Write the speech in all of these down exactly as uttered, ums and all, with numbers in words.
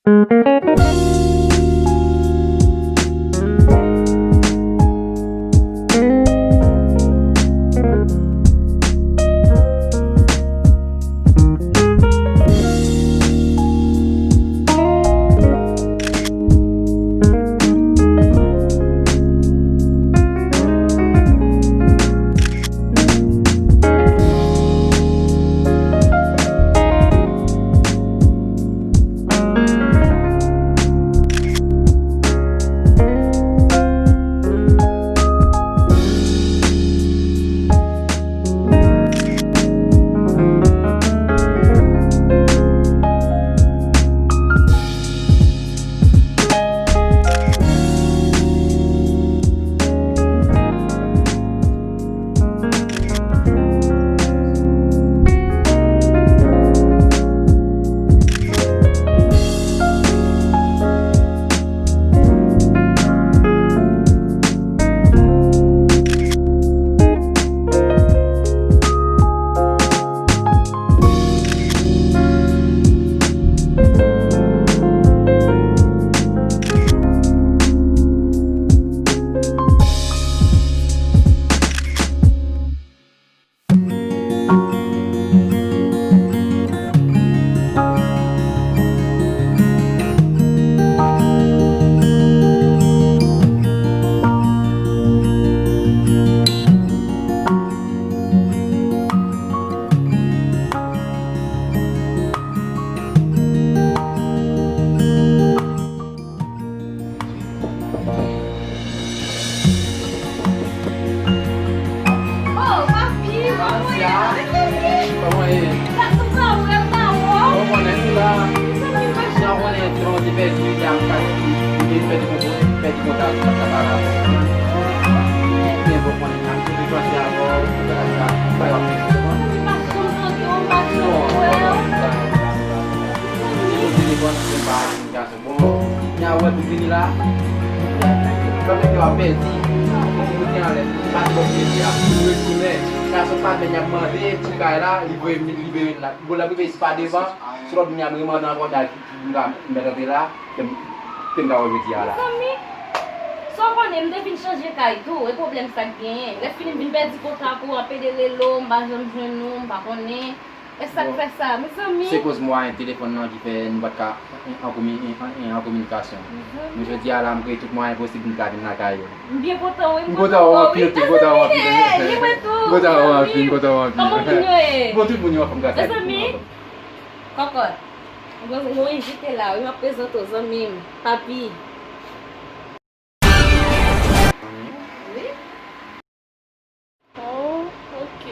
Oh, papi, kòman w ye? Kòman w ye? Sa, ou pa wè m nan wè w? Ou konnen m la. Mezanmi, mwen. Jan w konnen, jan w te pèdi, jan m pèdi, m te pèdi kontak, pèdi kontak, m pa t ka pale avè w. Men bon, konnen, m te panse avè w, m te panse avè w. Mezanmi, pa janm tande w, pa janm wè w. Mezanmi. Bon, nya wè pou vini la. Sa fè ke w ap pèdi. Pou di anlè. Pati bò kote a. Pou retounen. Gason pa bèn y ap mande pou kay la. Li voye m libere l la. Bon, l ap rive isi pa devan. Sou lòt moun y ap remande ankò dal pou m ka mèt antre la. Ke m, ke m ka wè jodi a la. Mezanmi, sa w konnen, m te vin chanje kay tou. E pwoblèm sa k genyen. Lè fini, m vin pèdi kontak ou, anpe de rele w, m pa janm jwenn ou, m pa konnen. E sa k fè sa, mezanmi? Se koz mwayen telefòn nan ki fè nou pa t ka an, an komi-, an, an, an kominikasyon. Mezanmi. Men jodi a la, m kreye tout mwayen posib pou m ka vin lakay ou. M byen kontan, wi, m kontan wè w anpil tou, m kontan wè w anpil. Mezanmi, e, e, mwen tou, mezanmi. M kontan wè w anpil, m kontan wè w anpil. Kòman moun yo ye? Bon, tout moun yo anfòm, gras a Bondye. Mezanmi, m kontan. Mwen, mwen envite la, wi, m ap prezante w, zanmi m, papi. Wi. Oh, ok.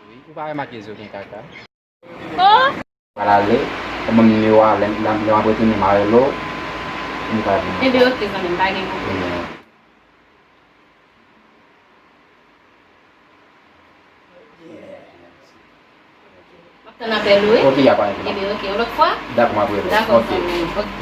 Wi, ou pa remake zo gen kaka? Oh! Al ale, ou ban m nimewo a, lè, lè, lè m ap retounen, m a rele w, pou m ka vini. Ebyen, ok, zanmi m, pa gen pwoblèm. Ebyen. M ap tann apèl ou, wi. Ok, y a pa de pwoblèm. Ebyen, ok, yon lòt fwa? Dakò, m ap rele w. Dakò, zanmi m. Ok.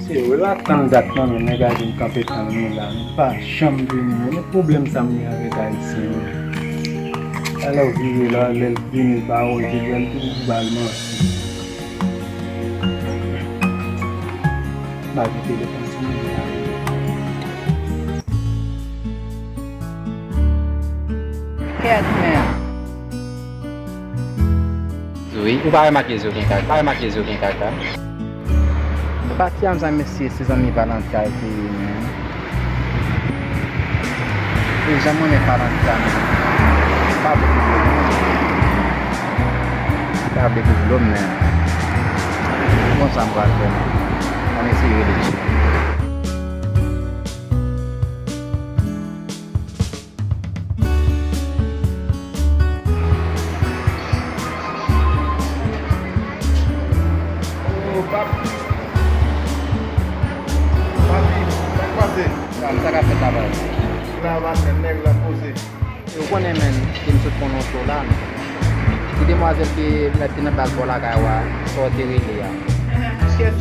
Se vre, la tann dat nan men nèg a di m kanpe tann mwen la, men pa janm vini, men, men pwoblèm sa m gen avèk ayisyen yo. Alè w vire la, lè l vini l pa wè, jodi a l toujou ba l manti. M pa gen telefòn sou mwen la. Kèt, men. Zoe, ou pa remake Zoe gen kaka, pa remake Zoe gen kaka. Pati a m sa, mesye, se zanmi Valentine te ye, men. E jan m renmen Valentine, men. Pa vle pou dlo, men. Pa vle pou dlo, men. Bon, sa m pral fè, men. Ann eseye rele. Oh, papi. Papi, sa k pase? Sa, sa k ap fèt la, baz? La, baz, nèg la poze. Ou konnen, menn, ke m sot pran yon cho la, menn. Ti demwazèl te mèt te nan baz bò lakay ou a, sa w te rele a. Kèt,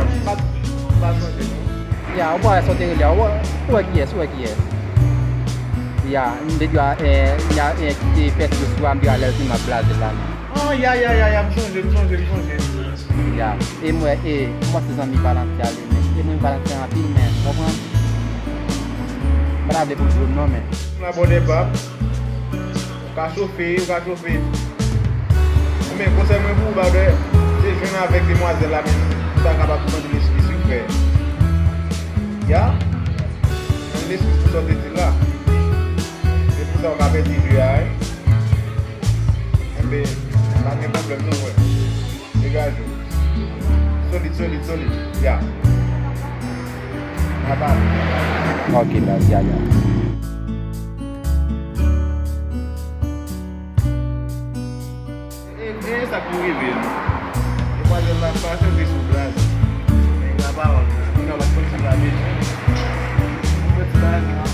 M pa, m pa sonje non. Ya, ou pa wè sa w te rele a, ou wè, ou wè kiyès, ou wè kiyès. Ya, m te di a, eh, ya, eh, ki te fè sou sou a, m te di a lè l fin m ap blaze l la, non. Ah, ya, ya, ya, ya, m sonje, m sonje, m sonje. Ya, e m wè, e, m wè se zanmi Valentin a li, men. E mwen, Valentin anpil, men, w konprann? M pa ta vle pou l jwenn non, men. M abòne pa. Ou ka chofe, ou ka chofe. Men konsèy mwen pou ou, brother, se jwenn avèk demwazèl la menm, pou ta kapab mande l eskiz, wi, frè. Ya? Mande l eskiz pou sa w te di l la. Se pou sa w ka pèdi jwe a, wi. Enben, pa gen pwoblèm non, frè. Degaje w. Solid, solid, solid. Ya. Apa. Ok, baz, ya, ya. E, e, sa k pou rive nou. Demwazèl la pa chanje sou plas. Men la pawòl. Moun nan pa t konn si l pa bezwen. Mwen ti bagay la.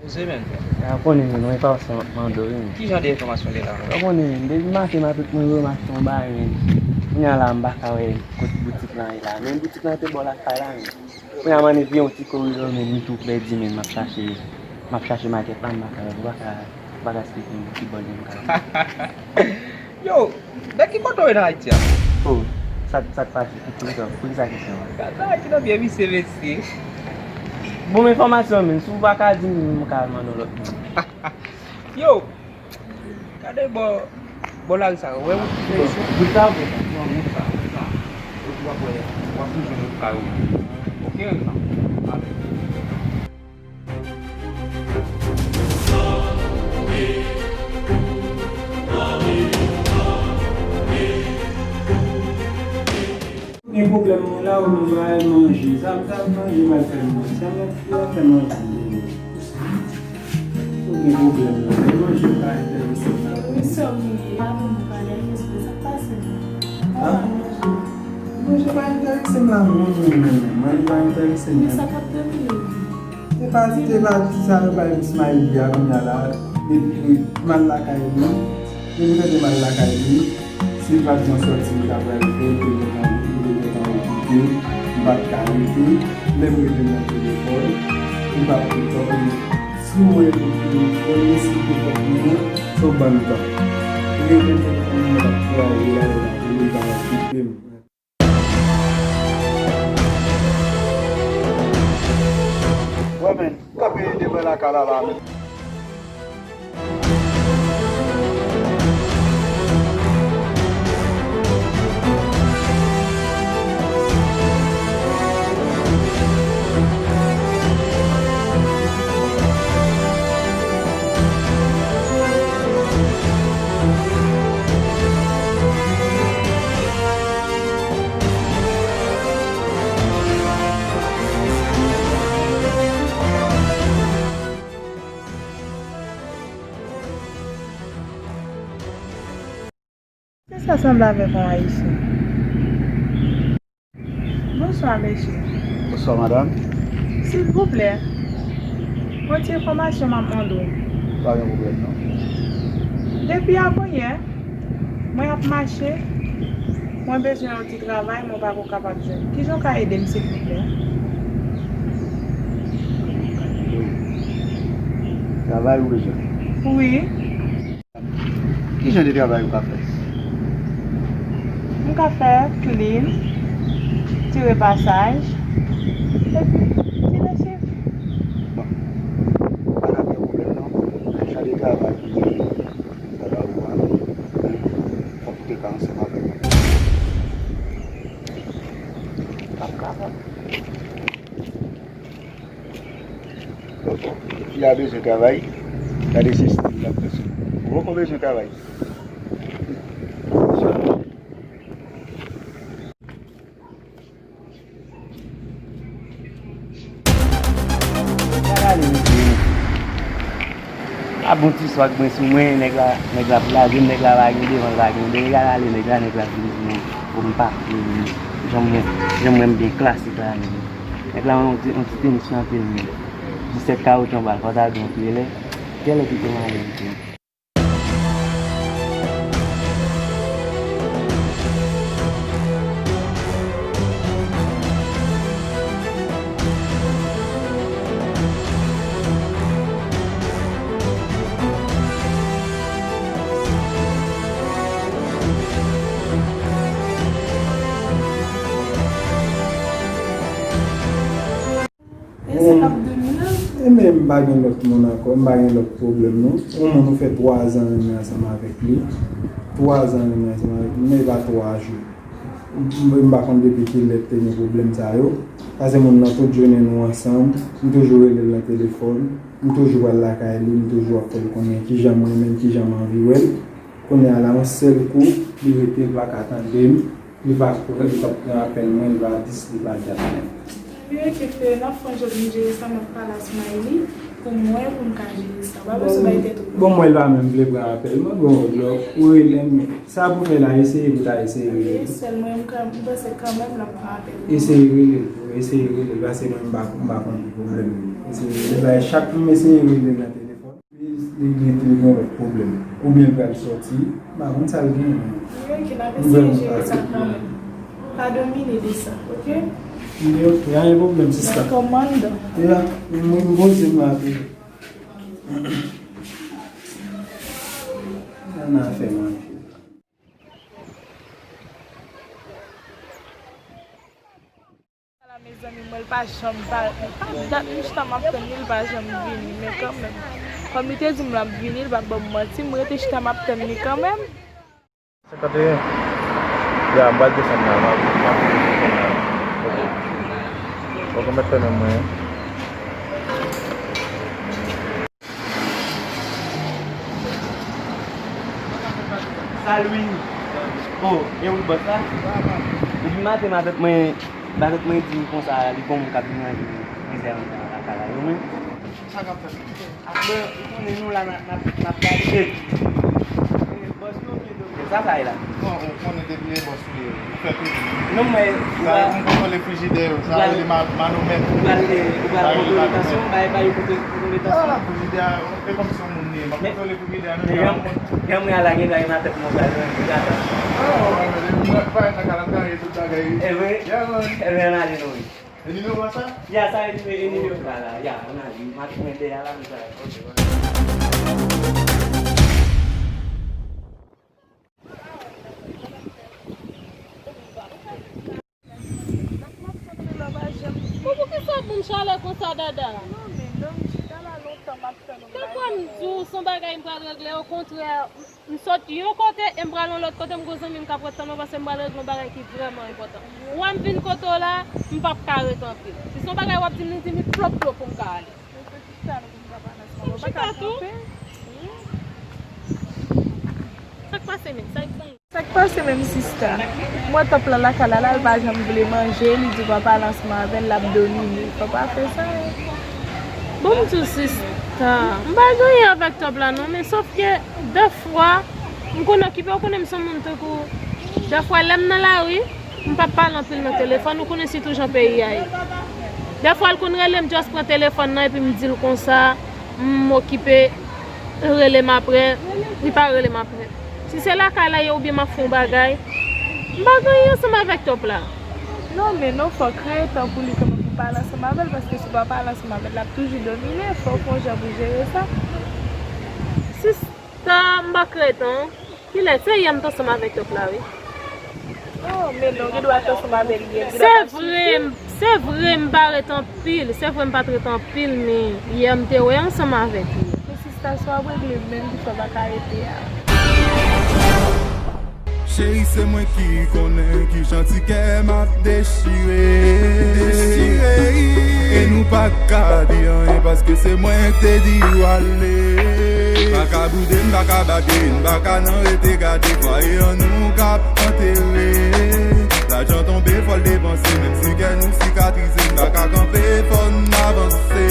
Poze, men. A konnen, men, mwen pa sa mande w, men. Ki jan de enfòmasyon li la? A konnen, men, depi maten, m a tout moun remake yon bagay, men. Kounye a la, m pa ka wè kot boutik lan ye la. Men boutik lan te bò lakay la, men. Kounye a, m annik vin yon ti koridò, men, m tou pèdi, men, m ap chache, m ap chache makèt la, m pa ka wè, m pa ka, m pa ka esplike m ki bò l ye, m ka. Yo, nan ki kote w ye nan Ayiti a? Oh, sa, sa k pase? Pou, pou kisa, pou kisa kesyon an? Gad bagay ki nan pye misye, mesye. Bon, enfòmasyon, men, si w pa ka di m, m ka mande w lòt moun. Yo, gade bò, bò lari sa, ou wè wout sa? Wout sa, wout sa, wout sa. Ou w ap wè, w ap toujou jwenn wout sa yo. Ok? Ale. Gen pwoblèm mwen la, ou menm pral manje. Sa, sa manje, pral fè manje. Sa manje, pral fè manje. Ou gen pwoblèm la. Men manje pa enterese m la. Wi, sè m ye, pa pou m pale, men sa k pase la? Manje pa enterese m la, non, non, non, non. Manje pa enterese m la. Men sa k ap tande yo. Se pa, se pa ti sa yo bay Smiley a kounye a la. Epi m al lakay li. Depi m tande m al lakay li, se pa t jan sòti m ta pral fè, m te gentan, m te gentan okipe, m pa t ka rete. Lè m rete nan telefòn, m pa pran tan pou m, si w wè m telefòn, si w te fòk mwen, se w ban m tan. Rete telefòn mwen, m ap travay la, m ap okipe m. Wè men, kanpe devan lakay la la men. Sa sanble avèk yon Ayisyen. Bonswa, mesye. Bonswa, madanm. Silvouplè, yon ti enfòmasyon m ap mande w. Pa gen pwoblèm, non. Depi avanyè, mwen ap mache, mwen bezwen yon ti travay, mwen pako kapab jwenn. Kijan w ka ede m, silvouplè? Travay ou bezwen? Wi. Ki jan de travay ou ka fè? M ka fè clean, Tire pasaj. Epi, tire chif. Bon, pa nan gen pwoblèm non. Jan de travay ki gen nan la ou a, fòk ou te ka ansanm avè m. P ap kapab. Fi a bezwen travay. Gade se stil l ap fè sou mwen. Ou poko bezwen travay. Gade ale mesye. A bon ti swag mwen sou mwen, nèg la, nèg la ap lage m, nèg la pa gen devan, l pa gen dèyè, gade ale nèg la, nèg la vin sou mwen. Pou m pa, jan mwen, jan mwen m byen klasik la menm. Nèg la yon ti, yon ti tenis nan pye l menm. Disèt kawotch anba l, pantalon pye lè. Kèlè ki te mare mesye. E se n ap domine. E men m pa gen lòt moun ankò, m pa gen lòt pwoblèm non. Yon moun ou fè twa zan renmen ansanm avèk li. Twa zan renmen ansanm avèk li, men e pa twa jou. M, m, m pa konn depi kilè l te gen pwoblèm sa yo. Paske moun nan tout jounen nou ansanm, m toujou rele l nan telefòn, m toujou pral lakay li, m toujou ap fè l konnen kijan m renmen l, kijan m anvi wè l. Kounye a la, yon sèl kou, li rete, li pa ka tande m. Li pa pran, li p ap pran apèl mwen, li pa dis, li pa dat mwen. Wi, oke, frè, n ap fè yon jan pou n jere sa, m ap pale a Smiley pou m wè, pou m ka jere sa. Pa bezwen bay tèt ou pwoblèm. Bon, mwen, li pa menm vle pran apèl mwen, bon, lè ou rele m, sa pou fè la, eseye pou ta eseye rele. Wi, sèl mwen, m ka, m panse kanmenm l ap pran apèl mwen. Eseye rele l, eseye rele l, paske mwen, m pa, m pa konn ki pwoblèm li. Eseye rele l, chak m eseye rele l nan telefòn. Li, li, li, li gen lòt pwoblèm. Oubyen l pral sòti, m pa konn sa l genyen. Wi, oke, n ap eseye jere sa kanmenm. Pa domine de sa, oke? Li oke, pa gen pwoblèm, sista. Mwen kòmandan. Ya, m, m poze m la tou. Sa n a fè manje. Ala mezanmi, mwen, l pa janm pa, pa dat m chita m ap tann li, l pa janm vini, men kanmenm. Kòm li te di m l ap vini, li pa t ban m manti, m rete chita m ap tann li kanmenm. Senkant e en. Ya, m pral desann la, m ap, m ap desann la. Ok. Ok, mèt fè menm mwen. Salut. Oh, e ou bòs la? Depi maten m avèk mwen, m avèk mwen di m konsa, li gon moun k ap vin ranje mizè anndan lakay la, yo menm. Sa k ap fèt? Apre, ou konnen nou la, n ap, n ap, n ap gade. E bòs yo oubyen domine? Sa, sa ye la? Non, ou konnen depi e bòs ou ye, ou fè tout. Non, men, ou pral, ou pral kontwole frijidè yo, sa rele ma-, manomèt. Ou pral, ou pral kontwole tansyon, bay, bay yo kontwole, kontwole tansyon. Ah, frijidè a, e kòmsi yon moun li ye, m ap kontwole frijidè a, men jan mwen a la, gen dwa nan tèt mwen, ou pral ranje, gata. Ah, wè, men depi mwen pa nan kalandarye, tout bagay. E vre? Yeah, man. E vre, ann ale non, wi. E nimewo a sa? Ya, sa e nimewo, e nimewo sa la. Ya, ann ale. M ap mete a la, m sa. Ok, bye. Bon, poukisa w ap ban m chalè konsa, Dada? Non, men, non, m chita la lontan, m ap tann ou. Te kwè m di w se yon bagay m pral regle, okontrè. M sot yon kote e m pral yon lòt kote, m gon zanmi m k ap ret tann mwen paske m pral regle yon bagay ki vrèman enpòtan. Ou wè m vin kote w la, m p ap ka ret anpil. Si se yon bagay w ap di m, li di m, li plop plop pou m ka ale. M chita tou. Sa k pase menm? Sa k gen? Sa k pase menm, sista? M wè Top la lakay la, la, l pa janm vle manje, li di w pa pale ansanm avè l, l ap domine. Fò pa fè sa. Bon, m di w, sista, m pa gen anyen avèk Top la non, men sòf ke dèfwa, m konn okipe, ou konnen m se yon moun tankou, dèfwa lè m nan lari, m p ap pale anpil nan telefòn, ou konnen sitou jan peyi a ye. Dèfwa l konn rele m, just pran telefòn nan epi m di l konsa, m okipe, l rele m apre, li pa rele m apre. Si se lakay la ye oubyen m ap fè yon bagay, m pa gen anyen ansanm avèk Top la. Non, men non, fòk kreye tan pou li kanmenm pou pale ansanm avè l, paske si w pa pale ansanm avè l, l ap toujou domine, fòk w fè yon jan pou jere sa. Sista, m pa kreye tan. Kilè? Se yè m t ansanm avèk Top la, wi. Oh, men non, gen dwa te ansanm avè l yè. Se vre, m- se vre, m pa ret anpil. Se vre, m pa t ret anpil, men yè m te wè ansanm avèk li. Men sista, sa w ap regle menm ki fè w pa ka rete a? Cheri, se mwen ki konnen ki jan ti kè m ap dechire. Dechire. E nou pa ka di anyen paske se mwen k te di w ale. Pa ka boude, m pa ka babye, m pa ka nan rete gade fwaye an nou k ap antere. Lajan tonbe, fò l depanse, menm si kè nou sikatrize, m pa ka kanpe, fò n avanse.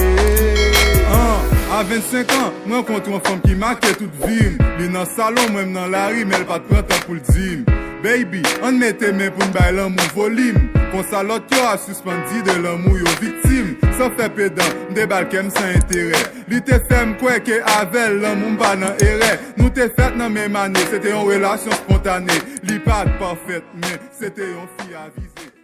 An, a vennsenk an, m rankontre yon fanm ki make tout vi m. Li nan salon, mwen m nan lari, men l pa t pran tan pou l di m: Baby, ann mete men pou n bay lanmou volim. Konsa lòt yo a sispann di de lanmou yo viktim. San fè pedan, m te ba l kè m san enterè. Li te fè m kwè ke avè l, lanmou m pa nan erè. Nou te fèt nan menm ane, se te yon relasyon spontane. Li pa t pafèt, men se te yon fi avize.